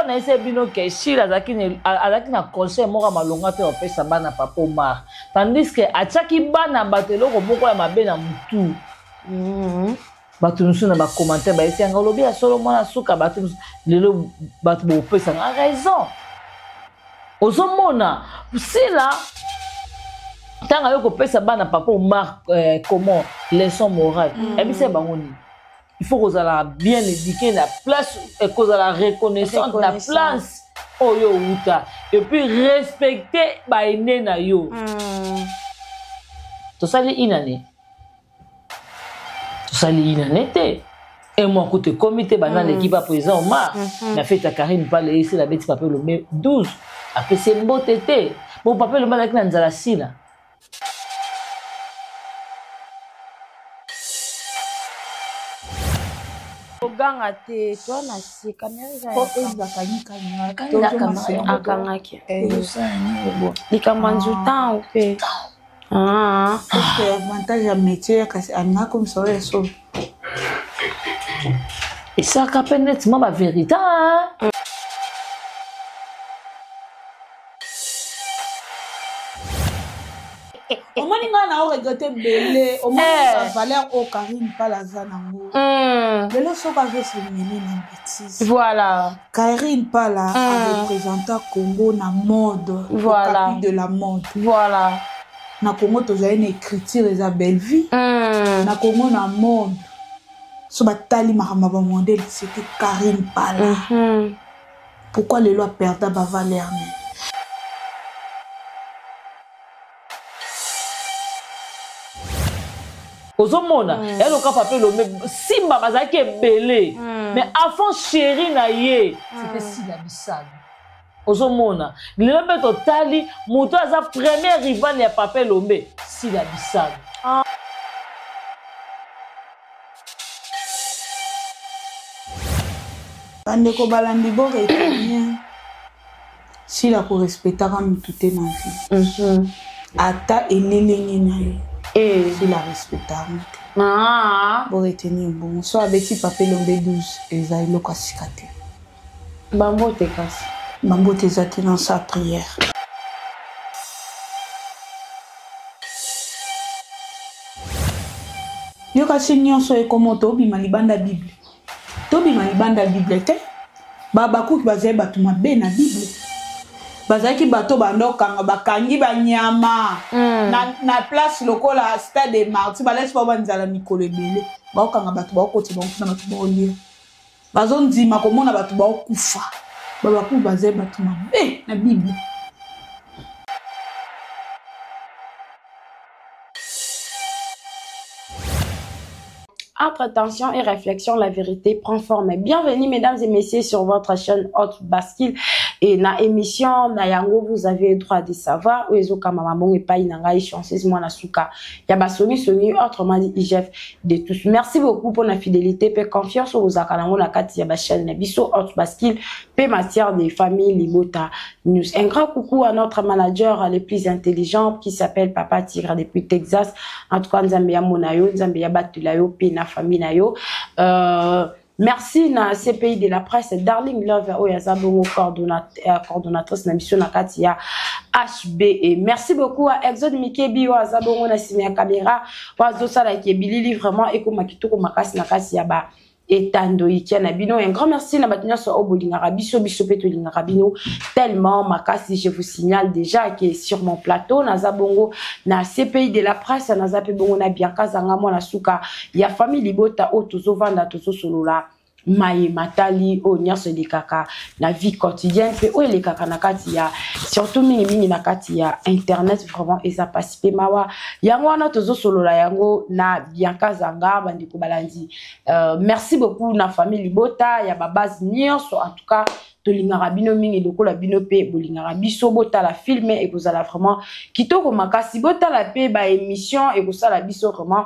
L'heure nayebisa bino ke Shila azalaki na conseil moko ya malonga te opesa bana papa Omar, tandis que atiaki bana bato eloko moko ya mabe na mutu. Bato mosusu na bacommentaire bayesi yanga olobi ya solo mwana suka. Bato mosusu lelo bato bopesa nga raison. Ozomona Sila ntango ayo kopesa bana papa Omar comment leçon morale, yebisa bango nini? Il faut kozala bien éduqué na place, kozala reconnaissante na place oyo outa, et puis respecter baene na yo. Tosali une année, tosali une année te, un mois kutu ekomi te, banda l'équipe ya président Omar na fête ya Karine Pale, esila abeti papa Elombe 12, apesi mbote te. Bon, papa Elombe azalaki na nzala. Sila Oganga te, to na se kamera akangaki likambo ya nzutan mpe. Avantage ya métier, kasi alinga komisa oyo eso. Esalaka mpe neti mwa bavérité. Omoni, ngai na oregrete ebele. Omoni bavaleur oyo Karine Pala aza nango lelo, soki azosemele na bétise. Karine Pala arepresenta Congo na mode, okapi de la mode. Na Congo tozali na écriture, eza belle vie na Congo na mode. So batali makambo ya bamodele, c'était Karine Pala. Pourquoi lelo aperda bavaleur ne? Ozomona, eloka papa Elombe, Simba bazalaki ebele, mais enfant chéri na ye, c'était Sila Bisalo. Ozomona lelo mpe totali moto aza premier rival ya papa Elombe, Sila Bisalo. Bandeko balandi, boretenir: Sila korespectaka motu te na vie, ata elilingi na ye. Sila respectaka te. Boretenir bongo. So abeti papa Elombe 12, eza eloko ya sika te. Bambote kasi. Bambote eza te na sa prière. Yo kasi nyonso ekoma tobima libanda Bible, tobima libanda Bible te. Babakuki bazali bato mabe na Bible, bazalaki bato banda okanga, bakangi banyama na place lokola Stade de Martyr, balasi bao banzala mikolo ebele, baokanga bato, baokotisa bango kuna, bato baolia, bazondima komona bato baokufa. Babakuki bazali bato mabe na Bible. Entre tension et réflexion, la vérité prend forme. Bienvenue, mesdames et messieurs, sur votre chaîne Haute Bascule. Et na émission, na yango, vous avez le droit de savoir. Oyo mama bongo epai na ngai, chanceuse mwana suka. Ya basoni soni, autrement dit, IGF de tous. Merci beaucoup pour la fidélité et confiance aux akalango na kati ya ba chaîne na biso Haute Bascule, pe matière des familles Libota News. Un grand coucou à notre manager le plus intelligent qui s'appelle Papa Tigre depuis Texas. En tout cas, Nzambe ya mona yo, Nzambe ya batula yo, pe na famille na yo. Merci na CPI de la presse, Darling Love oyo aza bongo coordonnatrice na mission na kati ya HB. Et merci beaucoup à Exode Mikebi oyo aza bongo na sima ya caméra, oyo azosala ke bilili vraiment ekoma kitoko makasi na kati ya ba etando ikia na bino. Un grand merci na bato nyonso oyo bolingaka biso, biso mpe tolingaka bino tellement makasi. Je vous signale déjà que sur mon plateau naza bongo na CPI de la presse, naza mpe bongo na Bianca Zanga, mwana suka ya famille Libota, oyo tozovanda, tozosolola maye matali oyo nyonso elekaka na vie quotidienne mpe oyo elekaka na kati ya, surtout mingimingi na kati ya internet. Vraiment eza pasi mpe mawa, yango wana tozosolola yango na Bianca Zanga. Bandeko balandi, merci beaucoup na famille Libota ya babase nyonso. En tout cas tolingaka bino mingi lokola bino mpe bolingaka biso. Botala film, ekozala vraiment kitoko makasi. Botala mpe baémission, ekosala biso vraiment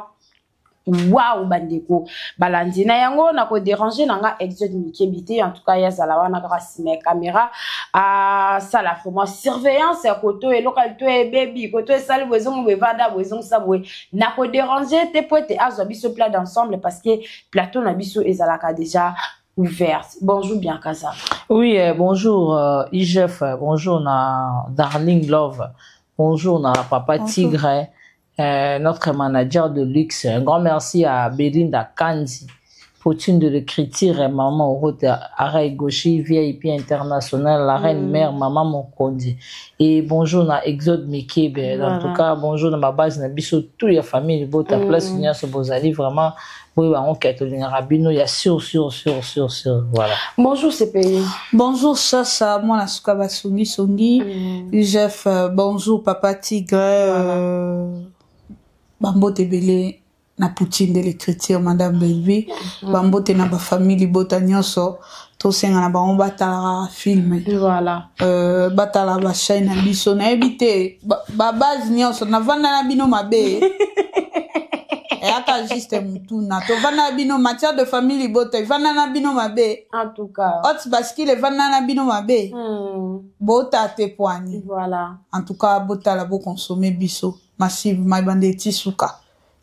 waw. Bandeko balandi, na yango nakodéranger na nga Exode Mikebi te. En tout cas ye azala wana kaka nsima ya caméra, asala vraiment surveillance ya koto eloko to ebebi, koto esali boye, ezongi boye, evanda boye, ezongisa boye. Nakodéranger te po ete azwa biso plat d'ensemble, parce que plateau na biso ezalaka déjà. Ouverte. Bonjour Bianca Zamba. Oui, bonjour IGF, bonjour na Darling Love, bonjour na Papa bonjour. Tigre, notre manager de luxe. Un grand merci à Belinda Kanzi, Poutine de l'écriture, Maman Orote, Aray Goshi, VIP international, la reine mère, Maman Mokondi. Et bonjour na Exode Mikebe. Voilà. En tout cas, bonjour na ma base, na biso, toute la famille, ta place, mm. Bozali, vraiment. Oui, bah, on rabino, il y a sûr, sûr, sûr, sûr, sûr, voilà. Bonjour CPI. Bonjour Chacha, moi la souka songi songi. Jeff, bonjour Papa Tigre, voilà. Bambote belé na Poutine de l'écriture, Madame Bellevue. Bambote na ba famille libota nyonso. Tosenga na bango batala film. Voilà. Batala ba chaîne na biso na ebite ba base nyonso na vanda na bino mabe. Eyaka juste mutuna tovanda na bino matière de famille libota evanda na bino mabe. En tout cas Hot Bascule evanda na bino mabe. Bota te poani. Voilà. En tout cas botala bo consommer biso massivement bande tisuka.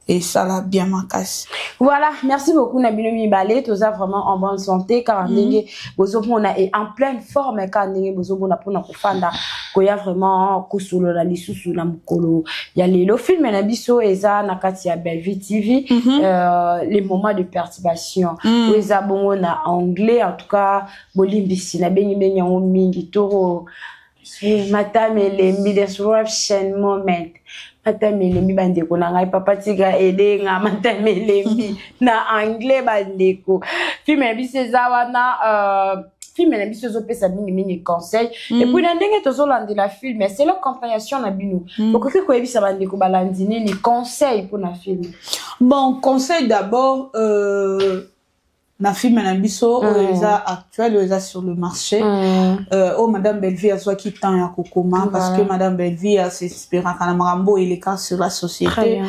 Et ça l'a bien makasi. Voilà, merci beaucoup Nabino Mibale, toza vraiment en bonne santé car ndenge bozomona est en pleine forme car ndenge bozomona pona kofanda koya vraiment kosolola lisusu na mokolo ya lelo. Film na biso eza na kati ya Bellevue TV, les moments de perturbation. Mm. Eza bongo na anglais, en tout cas bolimbisi na bengi bengi yango mingi toro matame elembi disruption moment. Matame elembi bandeko na ngai papa tika edenga matame elembi na anglais bandeko. Film na biso eza wana film na biso ezopesa mingi mingi conseil. Et puis na ndenge tozolandela film, c'est la compréhension na bino. Okoki koyebisa bandeko balandi nini conseil mpona film? Bon, conseil d'abord na film na biso oyo eza actuel, oyo eza sur le marché. Oyo Madame Bellevue azwaki temps ya kokoma, parce que Madame Bellevue as'inspiraka na makambo eleka sur la société.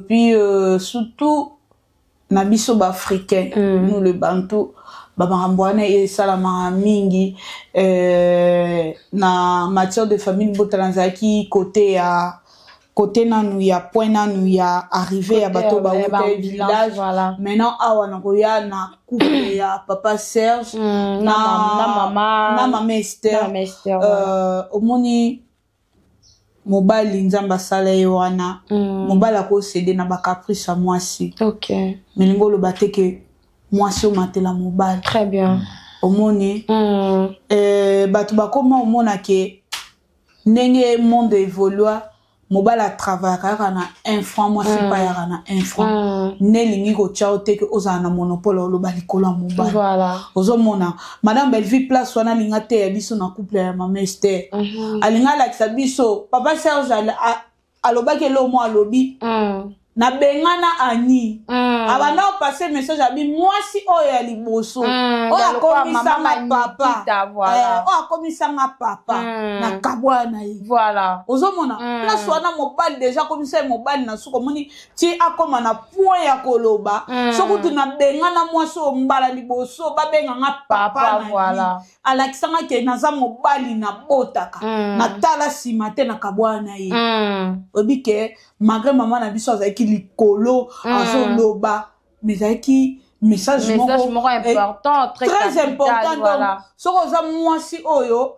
Puis surtout na biso ba-africain, nous le bantu, bamakambo wana esalamaka mingi. Na matière de famille botala nazalaki côté ya côté nanu ya point nanu ya arrivé ya bato bauta village. Voilà. Maintenant awa nakoya na couple ya papa Serge na mama na mama Esther. Na mama Esther, voilà. Omoni mobali nzambe asala ye wana, mobali akosede na bacaprice ya mwasi. Melingo oloba te ke mwasi omatela mobali. Très bien. Omoni bato bakoma omona ke ndenge monde évolua, mobali atravaillaka kaka na 1 franc, mwasi mpe ayaka na 1 franc. Nde elingi kotia yo te ke ozala na monopole oloba likolo ya mobali. Voilà. Ozomona Madame Bellevue place wana alinga te ya biso na couple ya mama Esther. Alinga alakisa biso papa Serge alobaki eloko mo alobi nabengana Ani. Abanda opase message abi mwasi oyo ya liboso oyo akomisanga papa, oyo akomisanga papa na kabwa na ye. Voilà. Ozomona place wana mobali déjà akomisa ye mobali na suka, omoni ti akoma na point ya koloba soki kutu nabengana mwasi oyo mbala liboso babenganga papa na Voilà. ye. Alakisanga ke naza mobali nabotaka, natala nsima te na kabwa na ye. Oyebi ke malgré mama na biso azalaki likolo azoloba, mais ezalaki message message moko important, très très capital, important. Voilà. Donc soki oza mwasi oyo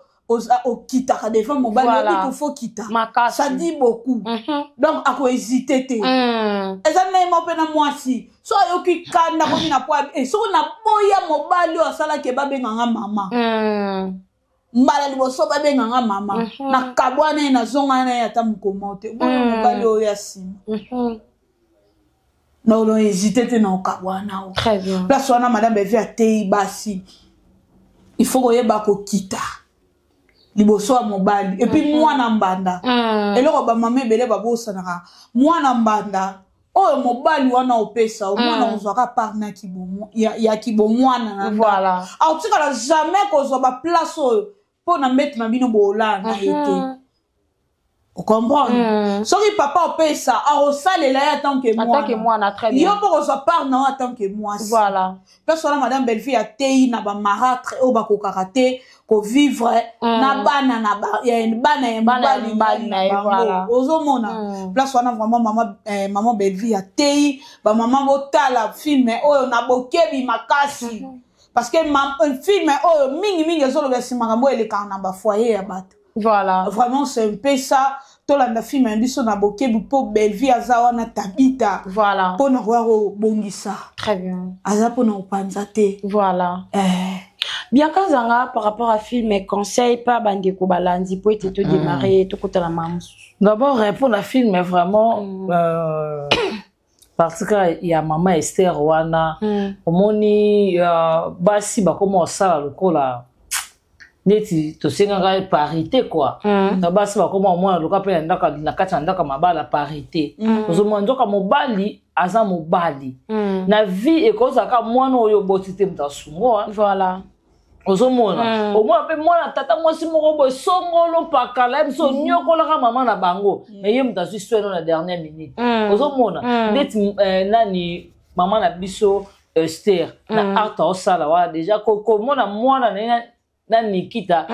okitaka devant mobali, Voilà. oyebi qu'il faut kita. Makasi. Ça dit beaucoup. Donc akohésite te. Eza ndenge moko mpe na mwasi so ayoki kanda komi na po soki naboya mobali oyo asalaki babenganga mama, mbala liboso babenganga mama, nakabwa na ye, nazonga na ye ata mokoma te boyo mobali oyo ya nsima na olo hésite te na okabwa na o. Très bien. Place wana Madame Bellevue ateyi basi, il faut koyeba kokita liboso ya mobali. Et puis mwana mbanda, eloko bamama ebele babosanaka, mwana mbanda oyo mobali wana opesa omwana ozwaka part na ya kibomwana na ndako. Voilà. Akotikala jamais kozwa baplace oyo mpo na mbeti na bino bolala na ye te. Ocomprendre? Soki papa opesa akosalela ye en tant que En tant que mwana, mwana, très bien. yo mpo kozwa part na yo en tant que mwasi. Voilà. Place wana Madame Bellevue ateyi na bamarâtre oyo bakokaka te kovivre na bana na ya bana ya Bana ya mobali mobali na ye, bango. Voilà. Ozomona place wana vraiment mama, mama Bellevue ateyi bamama botala film oyo na bokebi makasi. Parce que ma, un film oyo mingi mingi ezoloba esi makambo oyo elekaka na bafoyer ya bato. Voilà. Vraiment, c'est un peu ça. Tolanda film ya biso na bokebi mpo Bellevue aza wana, Tabita. Voilà. Mpo na koya kobongisa. Très bien. Aza mpo na kopanza te. Voilà. Bianca Zanga, par rapport à film, conseil pa bandeko balandi po ete to démarrer, tokotala mamusu. D'abord, pour la film, vraiment, parce que ya mama Esther wana, omoni, basi bakoma kosala lokola neti tosengaka parité quoi. Na basi bakoma omona loka mpe na ndako, na kati ya ndako ya mabala, parité. Ozomona nzoka mobali aza mobali. Na vie ekozalaka mwana oyo oboti te moto asungo. Ozomona, omona mpe mwana tata mwasi moko boye songolo pakala, ye mosu onyokolaka mama na bango, mais ye moto azwi soin na dernière minute. Ozomona neti nani, mama na biso Esther, na art aosala wana déjà, komona mwana na ye na Nikita,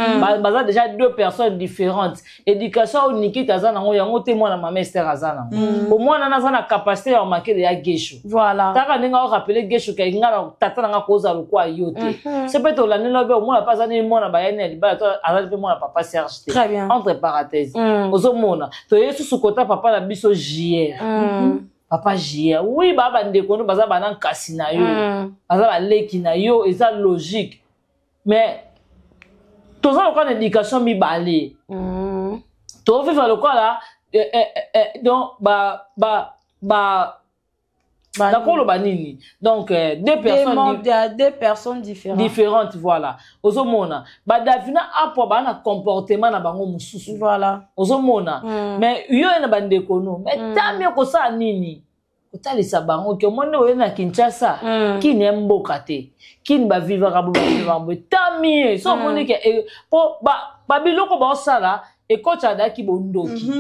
baza déjà deux personnes différentes. Éducation oyo Nikita aza nango, yango te mwana mama Esther aza nango. Omwana na aza na capacité ya makele ya Gesho. Kaka ndenge aorappeler Gesho ke nga na tata na nga kozala lokwa yo te. Se mpe tolandeli mpe, omona mpe aza nini, mwana bayani na libala to azali mpe mwana papa Serge te. Très bien. Entre parenthèse, ozomona toye susu kota papa na biso JR. Papa JR, oui, baa bandeko no, baza bana nkasi na yo, baza baleki na yo, eza logique, mais toza lokola na éducation mibale. Tovivre lokola donc ba nakoloba nini, donc deux personnes Deux personnes différentes. Différentes, voilà. Ozomona badavina apwa baa na comportement na bango mosusu. Ozomona, mais yo ye na bandeko no, mais tami okosala nini? Kotalisa bango ke omoni oye na Kinshasa, kini ye mboka te, kini bavivaka boye, bavivaka boye. Tami ye so omoni ke po babiloko baosala ekoti adaki bondoki.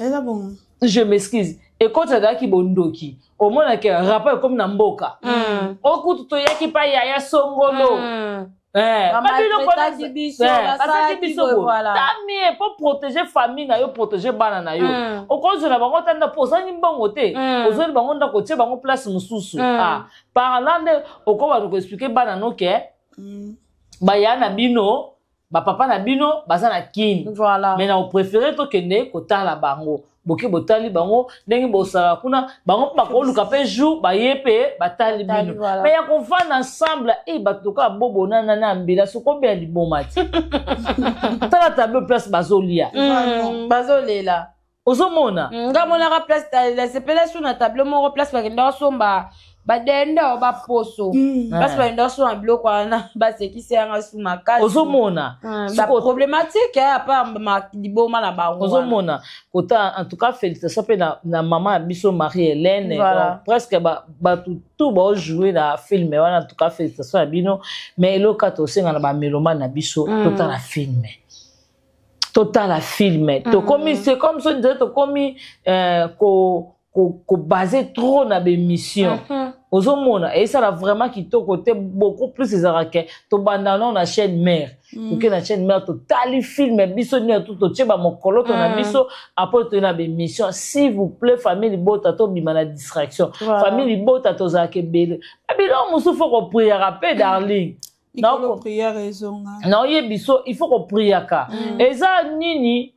Eza bongo. Je m'excuse, ekoti adaki bondoki. Omonake rapport ekomi na mboka, okutu toyaki pa yaya songolo. Babiloko Bamaltraitaki biso, basalaki basalaki biso boye, boye. Voilà. Tami ye mpo protéger famille na yo, protéger bana na yo. Okozwela bango ta ndako, ozangi mbongo te, ozweli bango ndako, otie bango place mosusu. Ah, par là nde okobanda koexpliquer bana no ke baya na bino, bapapa na bino baza na Kini. Mais na opréféré tokende kotala bango. Boke botali bango ndenge bosala kuna, bango mpe bakoluka mpe jour baye mpe batali Batali, bino. Voilà. Mais ya kovanda ensemble e bato lokola bobonana na mbila, soki obeya liboma ti tala tableau, place bazolia. Bazolela. Ozomona. Nga monaka place nasepela su na tableau moko, place bakenda kosomba badendo, baposo, place bakenda kosomba biloko wana, basekisi yanga su makasi. Ozomona. Baproblématique apa liboma na bango wana. Ozomona kota, en tout cas félicitation mpe na mama ya biso Marie Hélène. Donc, presque bato tout baojouer na film wana, en tout cas félicitation ya bino. Mais eloko kaka tosenga na bamélomane na biso, totala film, totala film. Tokomi, c'est comme so dirait tokomi kobaser trop na bémission. Ozomona esala vraiment kitoko te. Beaucoup plus ezalaka ke tobanda nano na chaîne mère, toke na chaîne mère, totali film biso nyonso, totie bamokoloto na biso, après toye na bémission. S'il vous plaît, famille libota, tobima na distraction. Famille libota, tozalaka ebele, babiloko mosusu faut kopriaka mpe, darling. Likolo prière ezonga. Naoyebi biso, il faut kopriaka. Eza nini,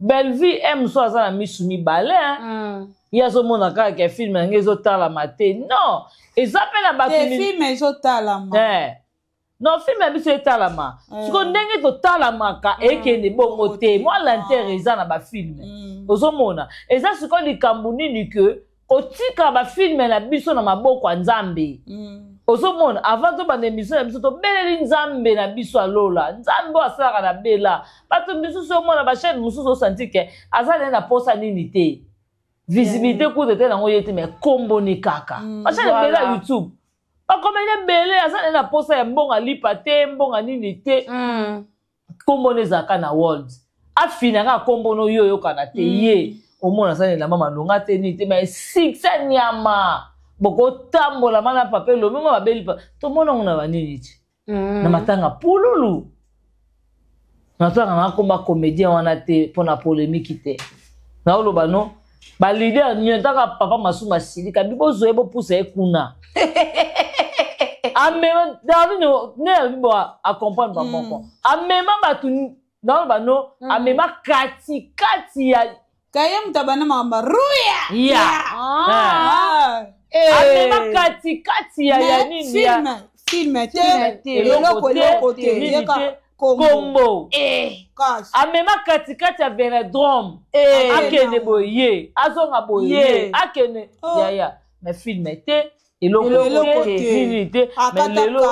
Bellevue m so aza na misu mibale, hein? Ye azomona kaka ke film yango ezotalama te. Non, eza mpe na bato Te, film ezotalama. Non, film ya biso etalama. Siko ndenge totalamaka ekende bongo te, mwa lenteur eza na bafilm. Ozomona eza sikoyo likambo nini ke kotika bafilm na biso na maboko ya Nzambe. Ozomona, avant tobanda émission na biso, tobeleli Nzambe na biso alola, Nzambe oyo asalaka na bela bato misusu. Omona bachaîne mosusu, osanti ke aza naye na posa nini te, visibilité kuta te nango ye te, mais komboni kaka. Bachaîne ebele ya YouTube, bakomeli ebele, aza naye na posa ya mbongo alipa te, mbongo nini te. Komboni ezalaka na world, afinaka kombono oyo oyokana te. Ye omona aza na elamba malonga te, nini te, mais succès nyama bokotambola mana papa elobi ma babeli pa tomona ngo na banini ti na matanga pululu. Natanga nakoma comédien wana te mpo na polémique te, naoloba no baleader nyonso. Ntaka papa Masumu asilika, bi bozwa ye, bopusa ye kuna. Amema Darling, ne alobi bo acomprendre bamoko. Amema bato naloba no, amema katikati ya Kaye moto abanda makambo ruya. Ya. Ah. Amema katikati ya nini ya film te, eloko eloko te, yeka kombo. Amema katikati ya velodrome, akende boye ye, azonga boye ye, akende yaya, mais film te, eloko te, nini te. Mais lelo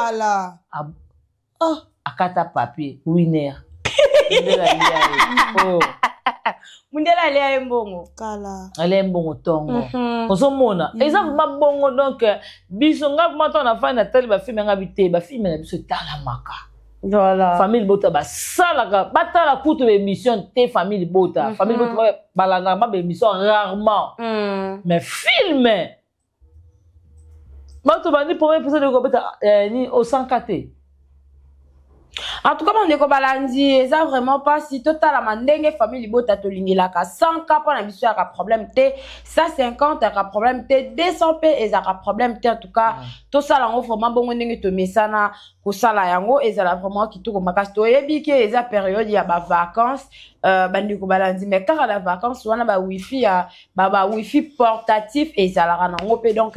akata papier winner. Mundele alia ye mbongo. Alia ye mbongo ntongo. Ozomona eza vraiment bongo. Donc biso, nga vraiment, ntango nafandi natali bafilm yanga bi te, bafilm na biso etalamaka. Voilà. Famille Libota basalaka, batala kutu baémission te. Famille Libota, famille Libota balandaka ba baémission rarement, mais film bato bandi premier épisode ekobeta ni osanka te. En tout cas, bandeko balandi, eza vraiment mpasi. Totalama ndenge famille Libota tolingelaka 100 K mpo na biso yaka problème te, 150 yaka problème te, 200 mpe ezalaka problème te. En tout cas, tosala yango vraiment bongo ndenge tomesana kosala yango, ezala vraiment kitoko makasi. Toyebi ke eza période ya bavacances, bandeko balandi, mais kaka na vacances wana bawifi ya ba wifi portatif ezalaka nango mpe. Donc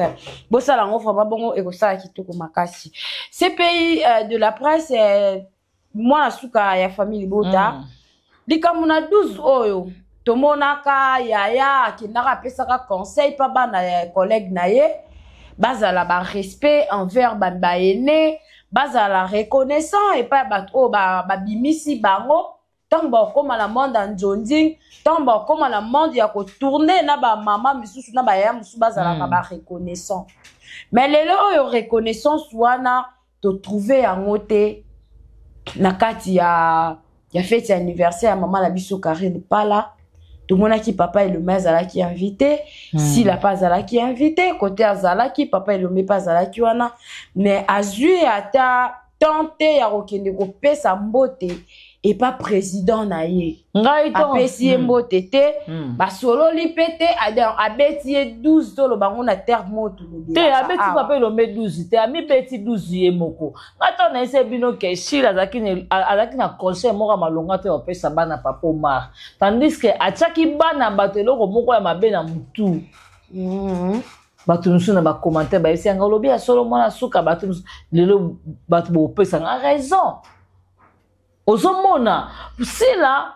bosala yango vraiment bongo, ekosala kitoko makasi. CPI de la presse, mwana suka ya famille Libota, likambo na 12 oyo tomonaka, yaya akendaka apesaka conseil mpa bana ya collègue na ye, bazala barespect envers baene, bazala reconnaissant epai ya bato oyo babimisi bango. Ntango bakóma na monde ya nzonding, ntango bakóma na monde ya kotourner na bamama misusu na bayaya mosusu, bazalaka bareconnaissant. Mais lelo oyo reconnaissance wana totrouve yango te na kati ya fête ya anniversaire ya mama na biso Karine Pala. Tomonaki papa Elombe azalaki invité, Sila mpe azalaki invité. Kote azalaki, papa Elombe mpe azalaki wana, mais azwi ata temps te ya kokende kopesa mbote epa président na ye. Ngai apesi ye mbote te, basololi mpe te, abeti ye 12, toloba ngo na terme oyo tolobi. Te, abeti papa Elombe 12 te, amibeti 12 ye moko. Ngai ntango nayesi bino ke Shile azalaki na conseil moko ya malonga te bapesa bana papa Omar, tandis que atiaki bana bato eloko moko ya mabe na motu. Bato mosusu na bacommentaire bayebisi yanga, olobi ya solo, mwana suka. Bato mosusu lelo, bato bopesanga raison. Ozomona Sila,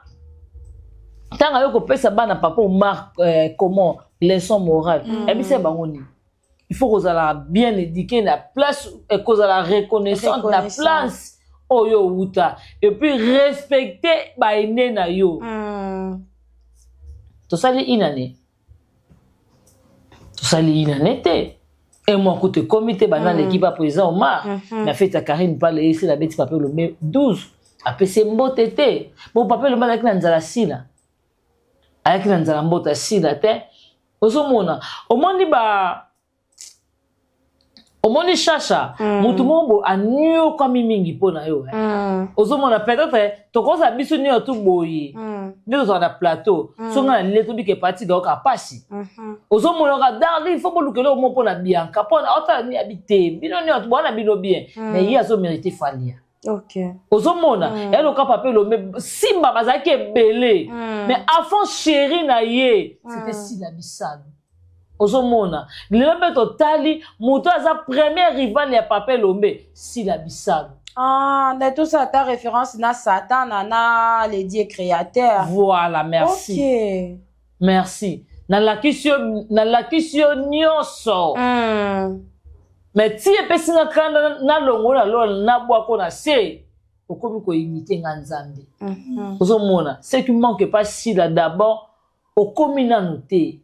ntango ayo kopesa bana papa Omar comment leçon morale, ayebisi bango nini? Il faut kozala bien éduqué na place, kozala reconnaissante na place oyo owuta, et puis respecter baene na yo. Tosali une année, tosali une année te, un mois kutu ekomi te, banda l'équipe ya président Omar na fête ya Karine Pale, esila, abeti papa Elombe 12, apesi mbote te. Bon, papa Elombe azalaki na nzala, Sila ayaki na nzala mbote asila te. Ozomona, omoni ba omoni Shasha, motu moko boye aniokami mingi mpo na yo, eh. Ozomona, peut-être tokozala biso nyonso tu boye nde tozala na plateau, so ngai na lile tobika epati gaoka pasi. Ozomona oka Darli, il faut bolukela omo mpo na Bianca, mpo na otala nini abi te. Bino nyonso bwana bino bien, mais ye azomérite falia. Ozomona, eloka papa Elombe, Simba bazalaki ebele, mais enfant chéri na ye c'était Sila Bisalo. Ozomona lelo mpe totali moto aza premier rival ya papa Elombe, Sila Bisalo. Ah, nde tosala ta référence na Satan na le Dieu créateur. Voilà, merci. Merci, nalakisi yo, nalakisi yo nyonso. Mais ti epesi nga kanda, nalongola lola, nabwako na se, okomi koimite nga Nzambe. Ozomona, ce qui manque pas Sila d'abord, okomi nanu te,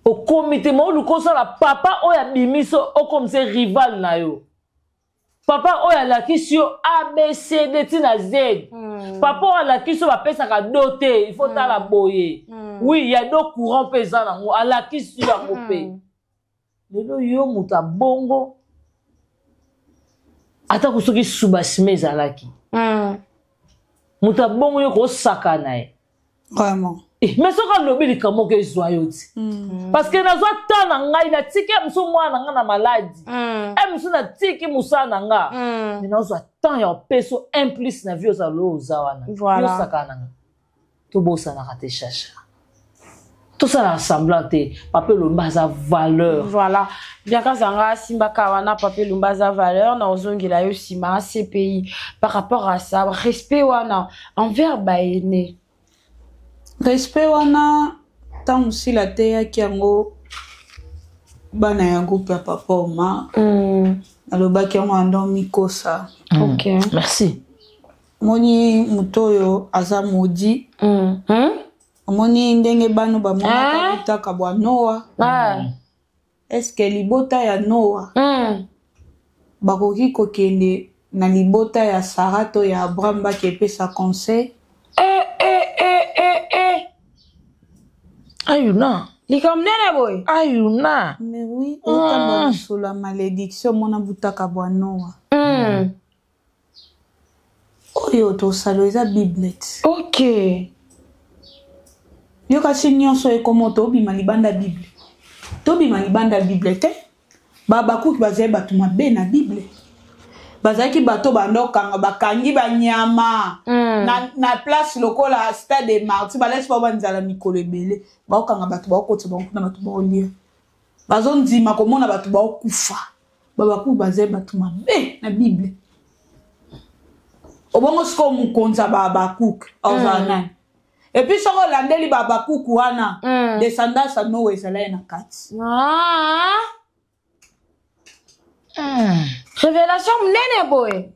okomi te, ma oluka osala papa oyo abimisi, okomisa rival na yo, papa oyo alakisi yo ABCD ntina Z, papa oyo alakisi yo bapesaka do te, il faut tala boye. Oui, ya do courant mpe eza nango, alakisi yo yango mpe. Lelo yo moto abongo, atako soki subasime ezalaki, moto abongo yo kosaka na ye. Vraiment. Eh, mais soki alobi likambo moko ezwa yo ti parce que nazwa temps na ngai, natiki ya mosusu mwana na ngai na maladi, e mosusu natiki mosala na nga, mais nazwa temps ya opesa un plus na vie. Ozala oyo oza wana. Yosaka na nga, tobosanaka te. Chacha, tosalaka semblant te. Papa Elombe aza valeur. Voilà, bien kazanga asimbaka wana. Papa Elombe aza valeur. Na ozongela yo nsima CPI par rapport à ça, respect wana envers baene. Respect wana, ntango Sila ateyaki yango bana ya groupe ya Papa Omar, alobaki yango ando mikosa. Merci. Omoni moto oyo aza modi. Omoni ndenge bano bamonaka butaka bwa Noa. Est-ce libota ya Noa bakoki kokende na libota ya Sara to ya Abraham bakepesa conseil? Eh, eh, eh, eh, eh. Ayuna. Likambo nene boye. Ayuna. Mais oui, otamba lisolo ya malédiction, omona butaka bwa Noa. Oyo tosala eza Bible ti. Yo kasi nyonso ekoma tobima libanda Bible, tobima libanda Bible te. Babakuki bazali bato mabe na Bible, bazalaki bato banda okanga, bakangi banyama na place lokola Stade des Martyrs, balasi bao banzala mikolo ebele, baokanga bato, baokotisa bango kuna, bato baolia, bazondima komona bato baokufa. Babakuki bazali bato mabe na Bible. Obongo sikoyo mokonzi ya babakuki ozala nani? Et puis soki olandeli babakuku wana, descendance ya Noa ezala ye na kati. Ah. Révélation monene boye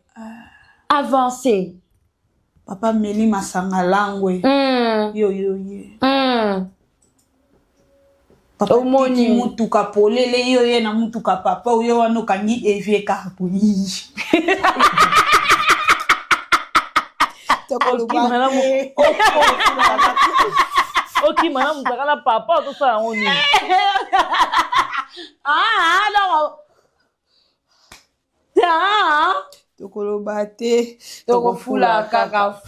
avancé. Papa meli masanga langwe. Yo yo ye. Papa. Omoni. Tiki mutuka polele, yo ye na mutuka papa oyo wana okangi evie kaka boyi. Okima na moto aka na papa, tosala yango nini? Ah, donc ah. Tokoloba te. Tokofula kaka.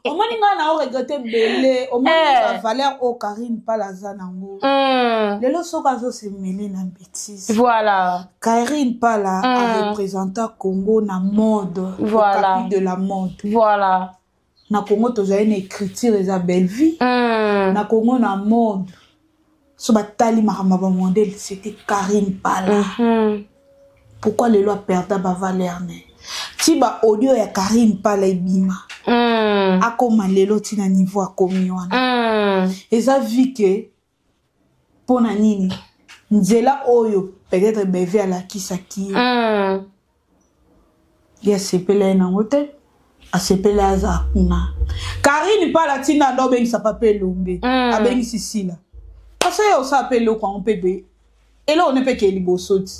Omoni ngai na oregretter ebele. Omoni bavaleur oyo Karine Pala aza nango lelo, soki azosemele na bétise. Karine Pala areprésenta Congo na mode. Okapi de la mode. Na Congo tozali na écriture, eza belle vie. Na Congo, na mode, so batali makambo ya bamodele, c'était Karine Pala. Pourquoi lelo aperda bavaleur ne ti ba audio ya Karine Pala ebima? Akoma lelo ntina niveau akomi wana. Eza vi ke mpo na nini nzela oyo peut-être Beve alakisaki ye. Ye asepela ye nango te, asepela aza kuna. Karine Pala ntina anda obengisa papa Elombe. Abengisi Sila parce ye osala mpe eloko yango mpe be eloko ne mpe ke liboso ti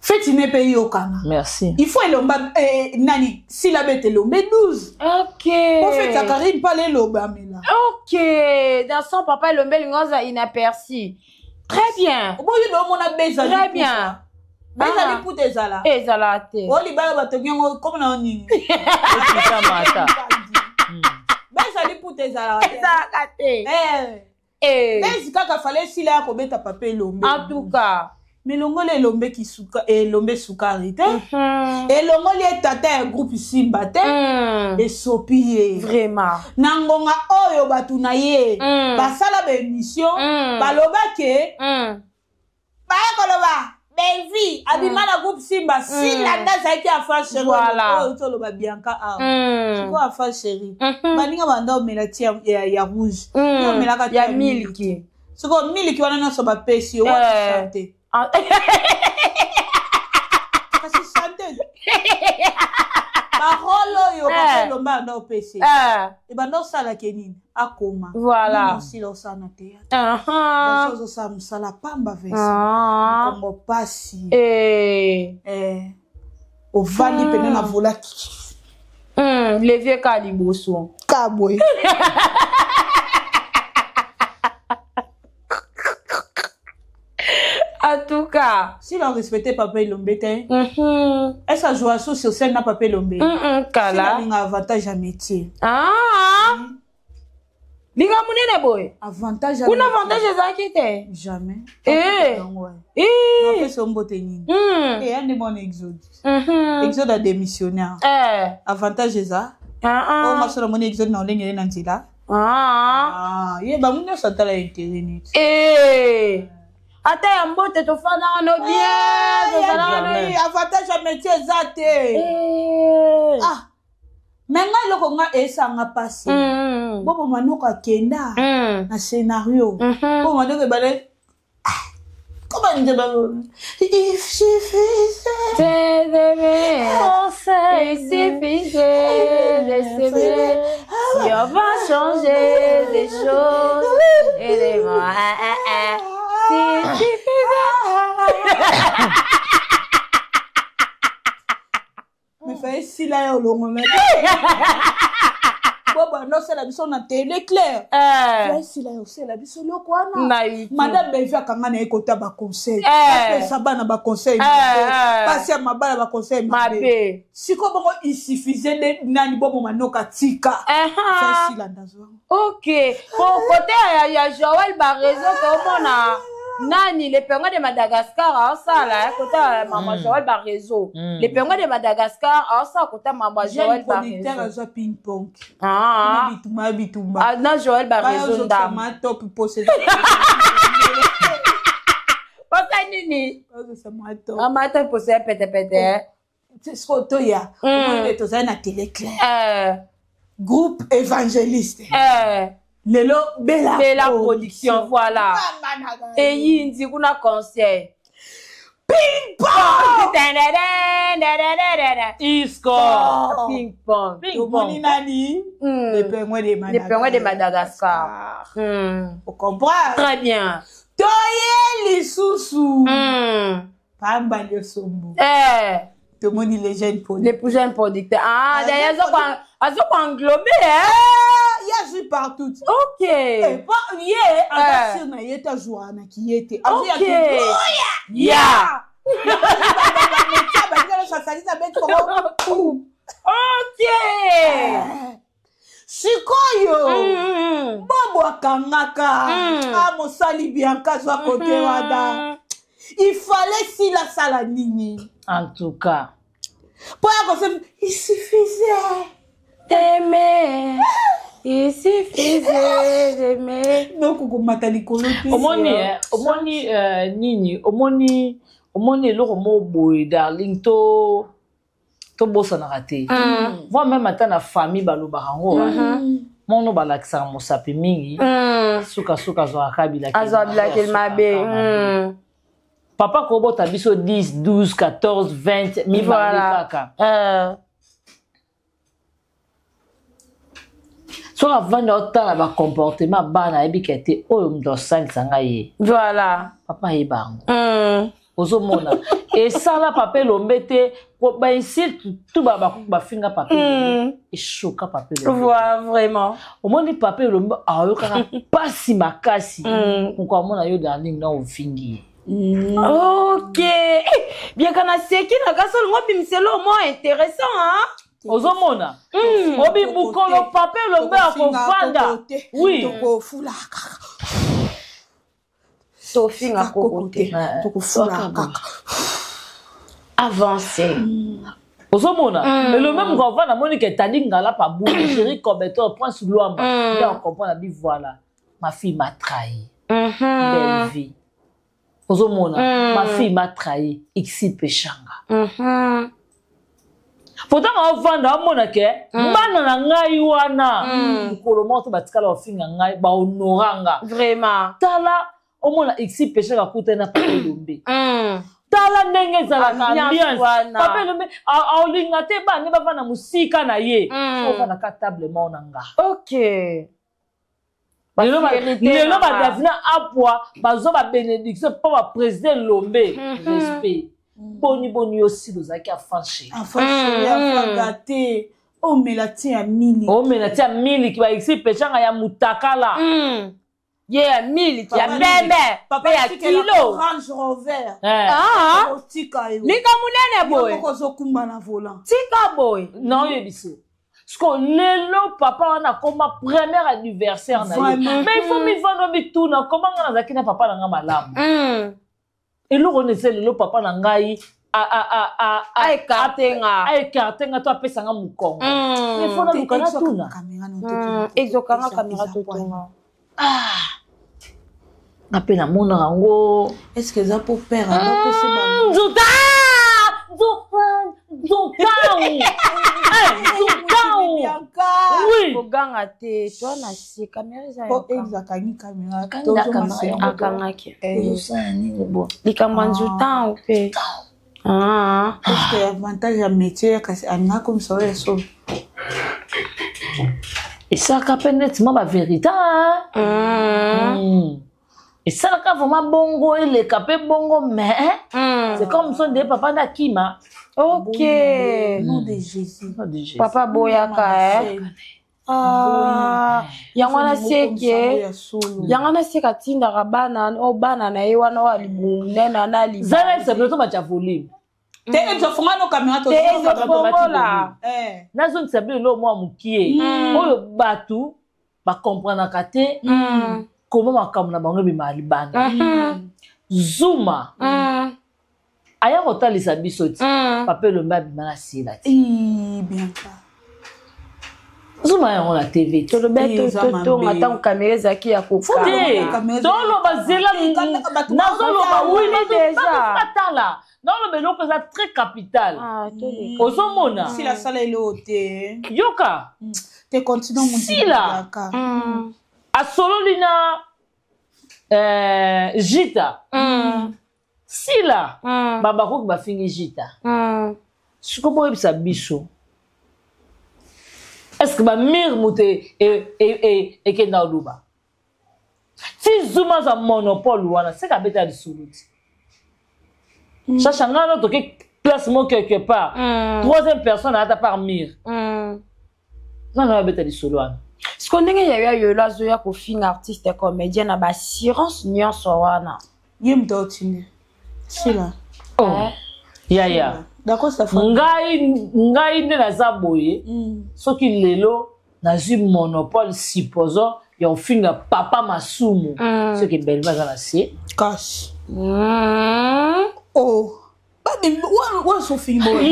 feti ne mpe yokana. Merci. Il faut elomba nani, Sila bete Elombe 12. Po feti ya Karine Pala elobamela. Ok, dans son papa Elombe elingi oza inaperçu. Très bien. Oboyi omona beza. Très bien. Beza liputa ezala. Ezala te. O libala batongi yango komi na nini? Ekitama ata. Beza liputa ezalaka te. Ezalaka te. Bezi kaka fale Sila ya kobeta papa Elombe. En tout cas. Mais elongoli Elombe kisuka, Elombe sukari te. Elongoli ye tata ya groupe Simba te. Esopi ye. Vraiment. Na ngonga oyo bato na ye basala baémission, balobake, baye koloba Belvi abima na groupe Simba, Sila nde azalaki afa chéri. Oyo toloba Bianca awa. Sikoyo afa chéri, baninga banda omela ti ya rouge, yo omelaka ti ya miliki. Sikoyo miliki wana nyonso bapesi yo wati sante. Kasi sante barole oyo papa Elomba anda opesi, ebanda osalaka nini? Akoma. Osila osala na théâtre, ozosala mosala pamba, Vincent kongo pasi. Ovandi pene na volaki. Levier ka liboso. Kabwe. En tout cas. S'il a respecté Papa Elombe te. Est-ce que ajoua so sur scène na Papa Elombe? Kala. S'il a avantage ya métier. Ah. Likambo nene boye. Avantage ya Kuna avantage ezalaki te. Jamais. Eh. Eh. Napesa mbote nini? Eh, ande mon exode. Exode a démissionnaire. Eh. Avantage eza. Ah ah. Oh, masolo moni exode na olengele na nzela. Ah. Ah, ye bango nyonso atala intérêt neti. Eh. Ata ya mbote tofandaka no bien, tozalaka no Jamais. Avantage ya métier eza te. Eh. Ah. Me ngai eloko nga esanga mpasi. Bobo Manoko akenda na scénario. Bobo Manoko ebale comment nzemba il suffisait T'aimer, il suffisait de s'aimer. Si on va changer des choses et des mots, ah, ah, ah. S'il suffisait. Mais fallait sila ya olongola bobo andosala biso na télé clair. Eh. Sila ya osala biso eloko wana. Na YouTube. Madame Belvi akanga na ye kota baconseil. Eh. Apesa bana baconseil Eh, mabe. eh. Pasi ya mabala baconseil mabe. Mabe. Sikoyo bongo il suffisait nde nani bobo Manoka tika. Eh, ah. Sila ndazwa. Ok. Bon, côté ya Joël Barezo, komona nani le pingouin de Madagascar aosala côté ya mama Joël Barezo. Le pingouin de Madagascar aosala côté ya mama Jeune Joël producteur Barezo. azwa ping pong. Ah. Bitumba bitumba. Ah, na Joël Barezo ndambo. Bayozokisa top pose. Posa nini? Bayozokisa ma top. Mama ata posa ya pete pete. Sikoyo toya. Omoni tozali na télé clair. Eh, Groupe évangéliste. eh. Lelo Bella Bella production, voilà. Eyindi kuna conseil. Ping pong. Isco. Ping pong. Ping Tomoni pong. nani? Le pingouin de Madagascar. Le pingouin de Madagascar. On comprend? Très bien. Toye lisusu. Pamba nyosombo. Eh. Tomoni les jeunes producteurs. Les jeunes producteurs. Ah, d'ailleurs, ils ont englobé, hein? Il a joué partout. Ok. Eh, pas, yeah, eh. Sur na yeta joie na qui était. Ok. Yeah. Ok. Sikoyo. Bobo akangaka. Ah, mosali Bianca zwa côté wana. Il fallait s'il a sala nini. En tout cas. Pour il suffisait d'aimer. Il suffisait d'aimer. Donc komata likolo te. Omoni omoni nini omoni omoni eloko moko boye darling to tobosanaka te. Voire même ata na famille balobaka yango. Mono balakisaka mosapi mingi. Suka suka azwaka bilakeli. Azwa bilakeli mabe. Papa kobota biso 10, 12, 14, 20 mibale kaka. Soki avandi otala ba comportement bana ayebi ke te oyo moto asalisa ngai ye. Voilà. Papa ayeba yango. Ozomona. Esala papa elombe te ba insulte tout ba bafinga papa elombe. Eshoka papa elombe. Voilà, vraiment. Omoni papa elombe ayokaka pasi makasi. Moko amona yo darling na ofingi ye. Ok. Bien qu'on a seki na kasol ngobi miselo mo intéressant hein. Ozomona. Obi mukolo papa elombe akofanda. Oui. Tokofula kaka. Tofinga kokote. Tokofula kaka. Avancer. Ozomona. Elombe mukofanda moni ke tali ngala pa bou chéri Cobeto Prince Luamba. Là on comprend la bi voilà. Ma fille m'a trahi. Belle vie. Ozomona. Ma fille m'a trahi. Ixi peshanga. Pourtant on vanda amona ke bana na ngai wana mukolo moto batikala ofinga ngai ba honoranga. Vraiment. Tala omona Ixi peshanga kuta na papa elombe. Tala ndenge ezalaka ambiance. Papa elombe aolinga te bana bavanda musika na ye. Ovanda ka table moko na nga. Ok. Lelo badavina apwa bazwa ba bénédiction mpo ba président Lombe. Respect. Boni boni yo si ozalaki enfant chéri. Enfant chéri, enfant gâté. Omela ti ya miliki. Omela ti ya miliki ba Ixi peshanga ya mutakala. Ye ya miliki ya pembe mpe ya kilo. Range Rover. Ah. Otika yo. Lika munene boye. Yo moko ozokumba na volant. Tika boye. Na oyebisi. Siko lelo papa wana akoma premier anniversaire na ye. Mais il faut mivando mituna comment nga nazalaki na papa na nga malamu. Eloko nini ese lelo papa na ngai aécarte nga. Aécarte nga to apesa nga mokongo. Mais faut naluka natuna. Ezokanga kamera totonga. Ah. Nga mpe namonaka yango. Est ce que eza mpo père abapesi bango? Nzuta! Nzutau! Nzutau! Oui! Koganga te, to na se kamera eza Po ex akangi kamera. Akangaki. Likambo ya nzutau mpe. Ah. Est ce que avantage ya métier kasi alinga komisa oyo esobe? Esalaka mpe neti mwa bavérité. Esalaka vraiment bongo, eleka mpe bongo, mais c'est comme so nde papa nde akima. Ok. Nom de Jésus. Nom de Jésus. Papa boyaka eh. Ah, yango wana seke yango wana seke atindaka bana oyo bana na ye wana oyo alibumu nene wana alibu. Zala yebisa bino tomatya volume. Te ezofonga no kamera. Te ezofongola. Nazongisa bino eloko mwa mokie oyo bato bakomprenaka te koma makambo na bango ebima libanda. Zuma aya kotalisa biso ti papa Elombe abima na Sila ti. Bianca. Zuma yango na TV. Tolobi totonga ntango kamera ezalaki ya koka. Te toloba zela nazoloba oui batala naoloba eloko eza très capital. Ozomona. Sila sala eloko te. Yoka. Te continue. Sila asololi na Jita. Sila babakoki bafingi Jita. Siko boyebisa biso est-ce que bamire moto ekenda oloba ti Zuma aza monopole wana seka abeta lisolo ti chacha ngai no toke place mo quelque part troisième personne ata par mire ngai abeta lisolo wana. Siko ndenge yaya yolo azoya kofinga artiste comédien na baassurance nyonso wana. Ye moto aotindi Sila. Oh. Yaya ngai nde naza boye soki lelo nazwi monopole supposons ya kofinga papa Masumu soki Belva aza na se. Kasi oh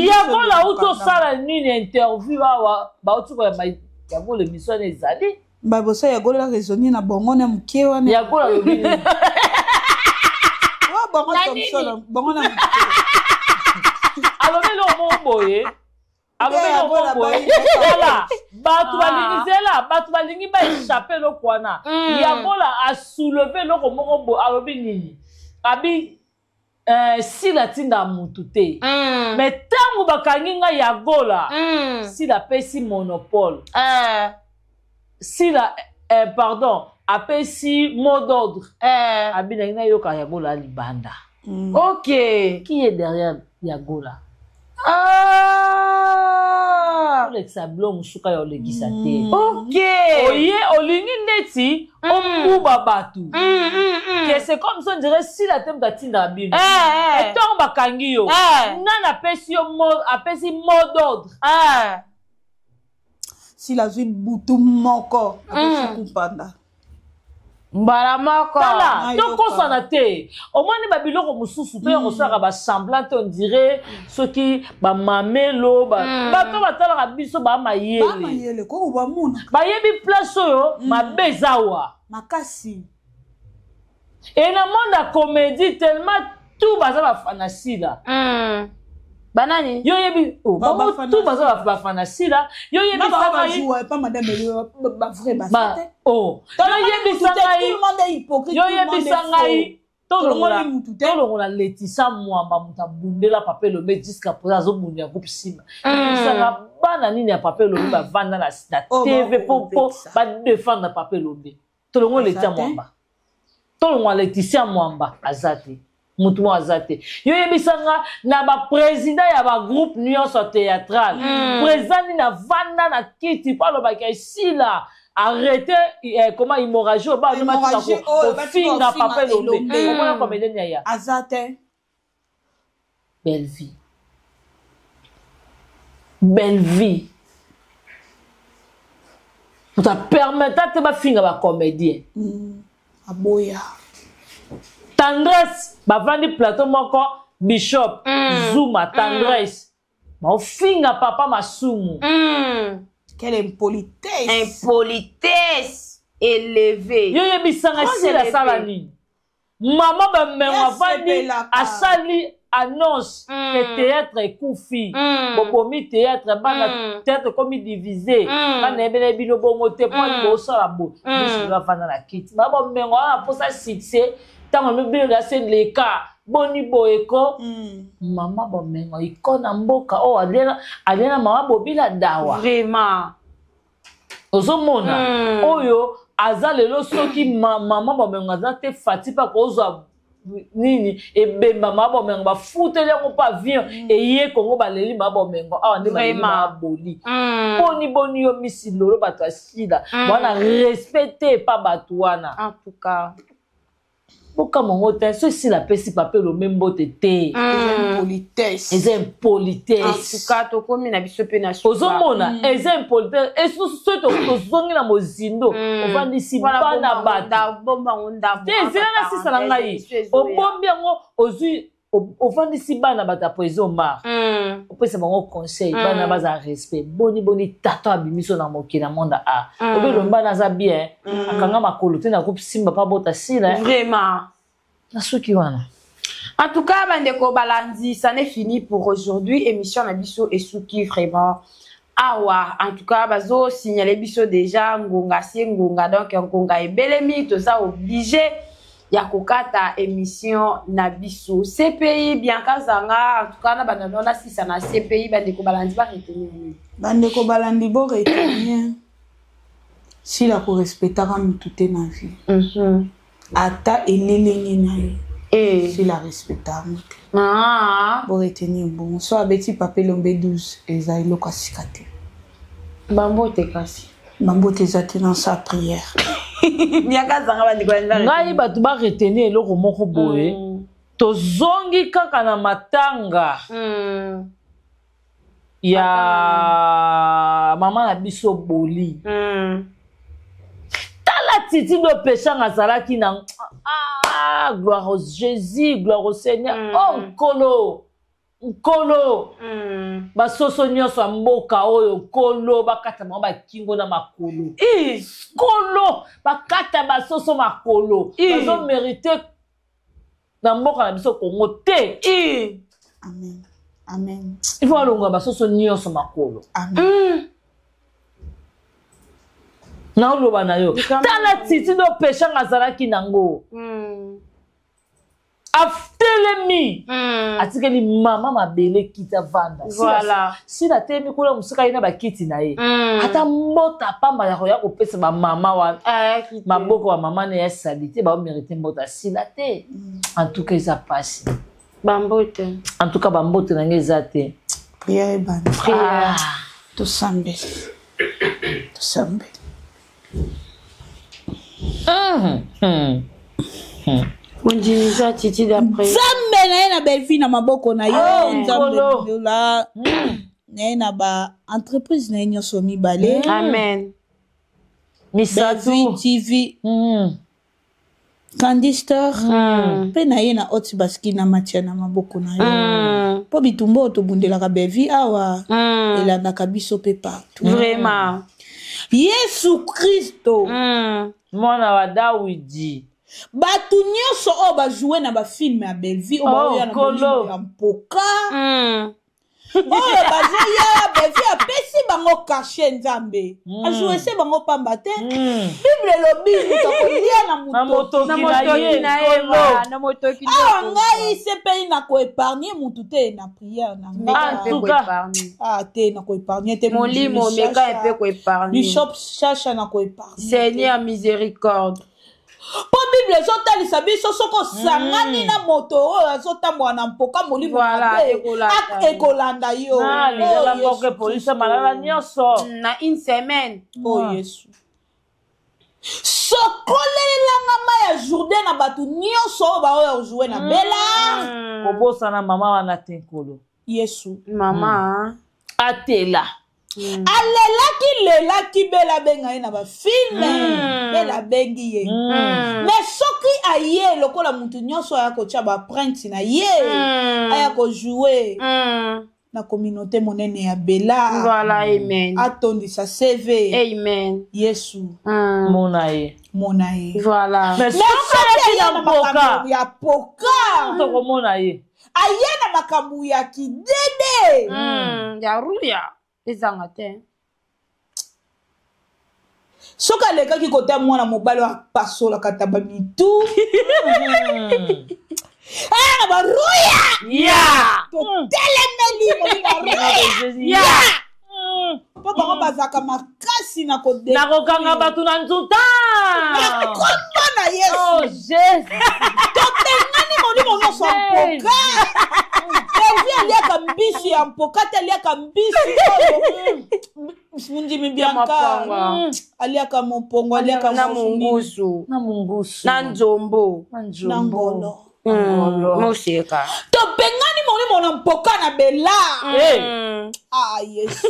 Yakola auti osala nini interview awa bauti koyamba Yakola émission wana ezali. Babosa Yagola raisonner na bongo na moke wana. Yakola alobi nini? Bongo Thomson bongo na moke. Alobi eloko moko boye, alobi eloko moko boye. Tala bato balingi zela bato balingi baéchappe eloko wana. Yakola asouleve eloko moko boye, alobi nini? Abi Sila tinda mutu te. Mais ntango bakangi ngai Yagola, Sila apesi monopole. Sila pardon, apesi mot d'ordre. Abi nangi nayoka Yagola libanda. Ok. Qui est derrière Yagola? Ah! Olekisa bilo mosuka ya olekisa te. Ok. Oye olingi neti obuba bato que c'est comme ça on dirait Sila te moto atindaka bino. Ntango bakangi yo nani apesi yo apesi mot d'ordre? Sila azwi butu moko apesi kumpanda. Mbala moko. Tala tokosana te, omoni babiloko mosusu to ya kosalaka basemblant te, on dirait soki bamamelo bato batalaka biso bamayele. Bamayele koko bamona. Bayebi place oyo mabe eza wa. Makasi. E na monde ya comédie tellement tout baza bafana Sila. Banani? Yo yebi bango tout baza bafana Sila, yo yebisa ngai. Pa madame bavrai basa te. Oh, yo yebisa ngai, yo yebisa ngai, tolongola Letisa Mwamba moto abundela papa Elombe jusqu'à présent azobundela groupe nsima. Yebisanga bana nini ya papa Elombe bavanda na TV mpo badefendre papa Elombe? Tolongola Leticia Mwamba, tolongola Leticia Mwamba aza te, motu moko aza te. Yo yebisanga na baprésident ya bagroupe nyonso théâtral, président nini avanda na kiti mpo alobaki esila? Arrêtez comment hémorragie oyo bana Hémorragie oyo batika kofinga kofinga papa Elombe. Elombe. Omona comédienne yaya Aza te. Belle vie, belle vie, moto apermeta te bafinga bacomédien. Aboya. Tendresse bavandi plateau moko, Bishop Zuma, Tendresse baofinga papa Masumu. Quelle impolitesse! Impolitesse élevée. Yo yebisanga Trop sila élevé. asala nini? Mama bamengo avandi Yasepelaka. asali annonce ke théâtre ekufi, bobomi théâtre, bana théâtre ekomi divisé, bana yebela bino bongo te mpo ani bosala bo biso bavanda na kiti. Mama bomengo wana mposa succès, ntango mibino se leka boni boyeko. Mama bomengo ikona mboka oyo aliena mama bobila dawa. Vraiment. Ozomona oyo aza lelo, soki mama bomengo aza te, fati mpe akozwa nini ebemba mama bomengo, bafuteli yango mpo avion eye Kongo, baleli mama bomengo awa nde baleli mama boli. Boni boni yo misi lolo, bato asila wana respect te epa bato wana. En tout cas. Bokamongo te, so esila apesi papa Elombe mbote te. Eza impolitesse. Eza En impolitesse. tout cas, tokomi na biso mpe na suka. Ozomona eza impolitesse. Esusu soki tozongi na mozindo, ovandisi bana bato Bombango ndambo. te, ezela na sisa na ngai, obombi yango, ozwi ovandisi bana bato ya Poison Omar, opesa bango conseil, bana bazala respect. Boni boni tata abimiso na mokili na monde a obelo bana aza bien, akanga makolo te na kosimba mpa bota sila. Vraiment. Na suki wana. En tout cas, bandeko balandi, ça n'est fini pour aujourd'hui. Émission na biso esuki vraiment awa. En tout cas, bazo signaler biso déjà ngonga se ngonga, donc ngonga ebelemi, toza obligé ya kokata émission na biso. CPI Bianca Zanga, en tout cas na banda na sisa na CPI, bandeko balandi ba retenir nini? Bandeko balandi, bo retenir: sila korespectaka mutu te na vie, ata elilingi na ye. Sila respectaka mutu. Bo retenir bongo, so abeti papa Elombe 12, eza eloko ya sika te. Bambote kasi. Bambote eza te na sa prière. Bianca Zanga, bandeko balandi ba Ngai bato baretenir eloko moko boye. Tozongi kaka na matanga ya mama na biso Boli. Tala titi do peshanga azalaki na ah, gloire au Jésus, gloire au Seigneur. Oh Nkolo, Nkolo, basoso nyonso ya mboka oyo, Nkolo, bakata bango bakingo na makolo. Nkolo, bakata basoso makolo, bazomérite na mboka na biso Kongo te. Amen, amen. Il faut alongola basoso nyonso makolo. Amen. Naoloba na yo, tala titi do peshanga azalaki nango, atelemi, atikeli mama mabele kiti avanda. Sila atelemi kuna mosika, ye na bakiti na ye. Ata mbota pamba ya koya kopesa bamama wana, maboko bamama na ya sali te, baomérite mbota sila te. En tout cas eza pasi. Bambote. En tout cas bambote na ngai eza te. Prière ebandi. Prière. Tosambeli, tosambeli. Ondimisa attitude après. Nzambe na ye na Bellevie na maboko na yo. Oh, Nzambe, Nkolo. lola na ye na ba entreprise na ye nyonso mibale. Amen. Misato. Bellevie TV, Candister, mpe na ye na Oti Baski na Matia na maboko na yo, mpo bitumba oyo tobundelaka Bellevie awa elandaka biso mpe partout. Vraiment. Yesu Kristo, mwana wa Dawidi, bato nyonso oyo bajoue na bafilme ya Bellevie, oyo Oh, baoya na Nkolo. molimo ya mpoka, oyo bazoya, Bellevie apesi bango cachet, Nzambe ajouese bango pamba te. Bible elobi moto akolia na na moto motoki Na na motoki ye. na ye. Nkolo. Na motoki. Awa ngai sepeli na koépargne mutu te na prière na En ngai. tout cas. Ah te, na koépargne te. Molimo meka epe koépargne. Bishop Chacha, na koépargne. Seigneur, miséricorde. Mpo Bible ezotalisa biso, soki osangani na moto oyo azotambola na mpoka, molimo mabe, Ekolanda yo. ekolanda yo. Na Oh, lizala Yesu moko epolisa Kristo. malala nyonso. Na une semaine. Oh Yesu. Sokolelanga mai ya Jourdain na bato nyonso oyo baoyo kojouer na Bela. Kobosana mama wana te, Nkolo. Yesu. Mama. Atela. Alelaki lelaki, Bela abenga ye na bafilms. Bela abengi ye. Mais soki aye lokola motu nyonso aya kotia baempreinte na ye, aya kojouer na communauté monene ya Bela, Voilà, amen. atondisa CV. Amen. Yesu. Mona ye. Mona ye. Voilà. Mais Mais soki soki ayaki aye na na mpoka, makambo ya poka, tokomona ye. Aye na makambo ya kidede. Ya ruya ezanga te. Soki alekaki kota mwana mobali oyo apasolaka taba mitu, aya na baruya, totelemeli molimo ruya. Mpo bango bazalaka makasi na kode Nakokanga bato na nzuta. Kombo na Yesu. Oh Jésus. Tobengani molimo nyonso ya mpoka. Evi aliaka mbisi ya mpoka te, aliaka mbisi oyo mundimi Bianka. Mapongo. Aliaka mopongo, aliaka na mosu nini. Mungusu. Na mungusu. Na nzombo. Na Na nzombo. ngolo. Ngolo. Moseka. Tobengani molimo na mpoka na Bela. Hey. Ah Yesu,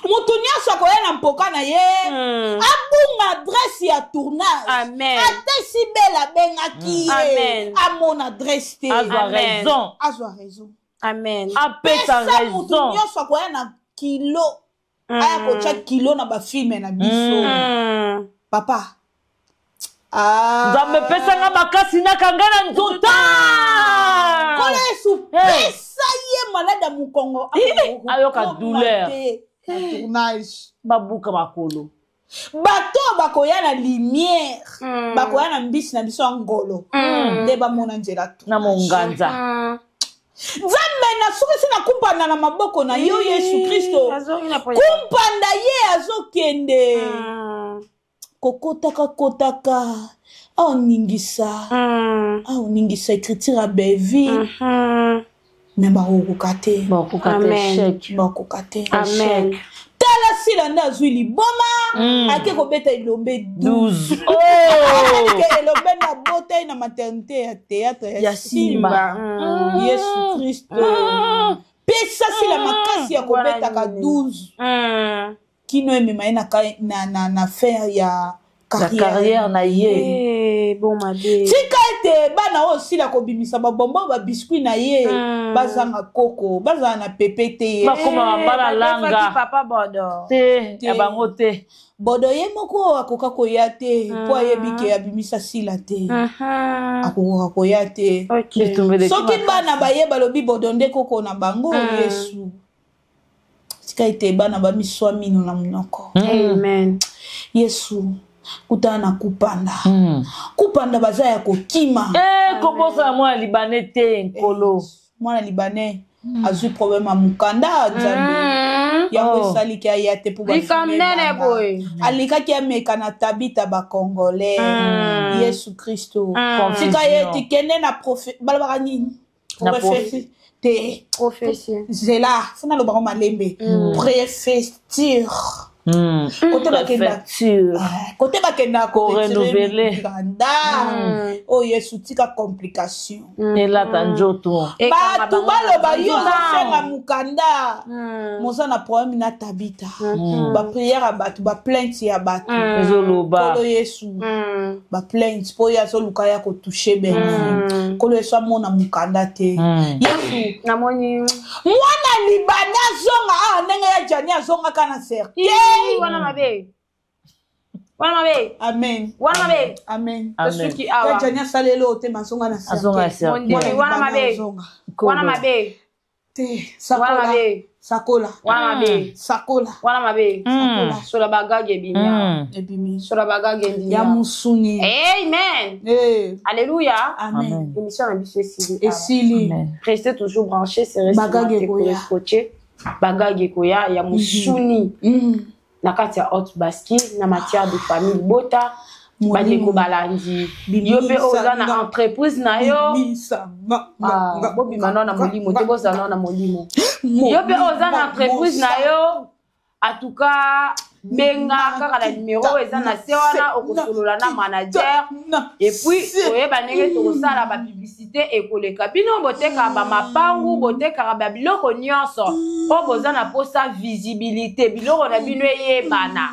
motu nyonso akoya na mpoka na ye, abunga adresse ya tournage. Amen. Ata si Bela abengaki ye, Amen. amona adresse te. Azwa Amen. raison. Azwa raison. Amen. Apesa Pesa motu raison. nyonso akoya na kilo, aya kotya kilo na bafilms na biso. Papa, ah. Nzambe, pesanga makasi nakanga na nzuta. Nkolo Yesu, Hey. pesa ye malade ya mokongo. Ayoka douleur. Te na tournage. Babuka makolo. Bato oyo bakoya na lumière, bakoya na mbisi na biso ya ngolo, nde bamona nzela Na tournage. monganza. Nzambe, nasukisi na kumpanda na maboko na yo, Yesu Kristo. Azongi na Kumpanda ye azokende kokotaka kotaka, aoningisa aoningisa écriture ya Bevi, me bakokoka te. Bakoka te. Amen. Échec. Bakoka te. Amen. Tala Sila nde azwi liboma, ake kobeta elombe 12. 12 oh. Ke elombe na bota ye na maternité ya théâtre ya Ya Simba. Simba. Yesu Kristo, pesa Sila makasi ya kobetaka 12 kino emema ye na fin ya Na carrière na ye. Eh, bon mabe. Tika ete bana oyo Sila kobimisa babombo, babiscuit na ye, bazanga koko, bazala na pepe te ye. Bakoma bambala langa. Papa Bodo. Te ya bango te. Bodo ye moko akoka koya te, mpo ayebi ke abimisa Sila te, akokoka koya te. Bitumba. Soki bana baye balobi Bodo nde koko na bango, Yesu, tika ete bana bamiswa mino na monoko. Amen. Yesu, kutana na kupanda. Kupanda baza ya kokima. Eh, kobosana mwana Libanais te, Nkolo. Mwana Libanais azwi problème ya mokanda, Nzambe. Yango esaliki aya te mpo Likambo nene boye. alikaki ameka na Tabita bacongolais. Yesu Kristo, tika ye tikende na balobaka nini? Na Prophétie te. Prophétie. Nzela fo nalobaka malembe, préfecture. Kote bakenda. Préfecture. Ah, kote bakenda. Korenouveler. Kanda oyo, Yesu, tika complication. Elata nzoto. Bato baloba yo ozosenga mokanda, moza na problème na Tabita. Baprière ya bato, baplainte ya bato. Ezoloba. Nkolo Yesu, baplainte mpo oyo azoluka ya kotoucher bene. Nkolo Yesu, amona mokanda te, Yesu. Namoni. Mwana Libanda azonga awa ndenge ya Jani azongaka na cercueil. Wana mabe, wana mabe. Amen. Wana mabe. Amen. Amen. Tosuki Ya awa. Jani asaleli oyo te, mazonga na Azonga na cercueil. cercueil. Mondimi. Mwana Wana Libanda mabe. azonga. Wana mabe. Te. Wana Sakola. mabe. Sakola. Wana mabe. Sakola. Wana mabe. Sola bagage ebimi awa. Ebimi. Sola bagage endimi Ya awa. mosuni. Amen. Eh, Alléluia. amen. Émission na biso esili awa. Esili. Restez toujours branchés, c'est Bagage ekoya. scotché, bagage ekoya ya mosuni na kati ya Haute Bascule na matière de famille bota. Molimo. Bandeko balandi, yo mpe oza na entreprise na yo. Bimisa nga, nga, Ah, nga, bobima nao na nga, molimo nga, te, bozala nao na molimo. Yo mpe oza na entreprise na yo, en tout cas. Benga kaka na numero oyo eza na se wana, okosolola na manager et puis oyeba ndenge tokosala bapublicité ekoleka. Bino botekaka bamapangu, botekaka babiloko nyonso oyo boza na posa visibilité, biloko na bino eyebana.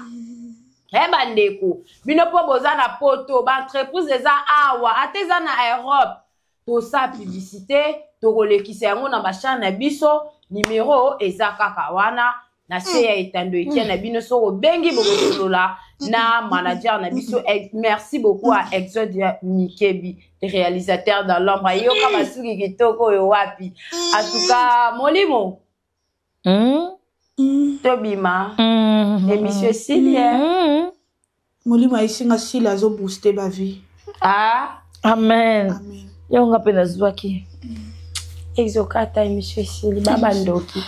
E bandeko, bino mpo boza na Poto, baentreprise eza awa, ata eza na Europe, tosala publicité, tokolekisa yango na bachaîne na biso. Numero eza kaka wana na se ya etando ekia na bino. Soki obengi, bokosolola na manager na biso. Merci beaucoup à Exode Mikebi, réalisateur dans l'ombre. Ayoka basuki kitoko oyo wapi. En tout cas, molimo, tobima. Émission esili. Molimo ayesinga sila azobooste bavie. Ah. Amen, amen. Yango nga mpe nazwaki. Exokata, émission esili, babandoki.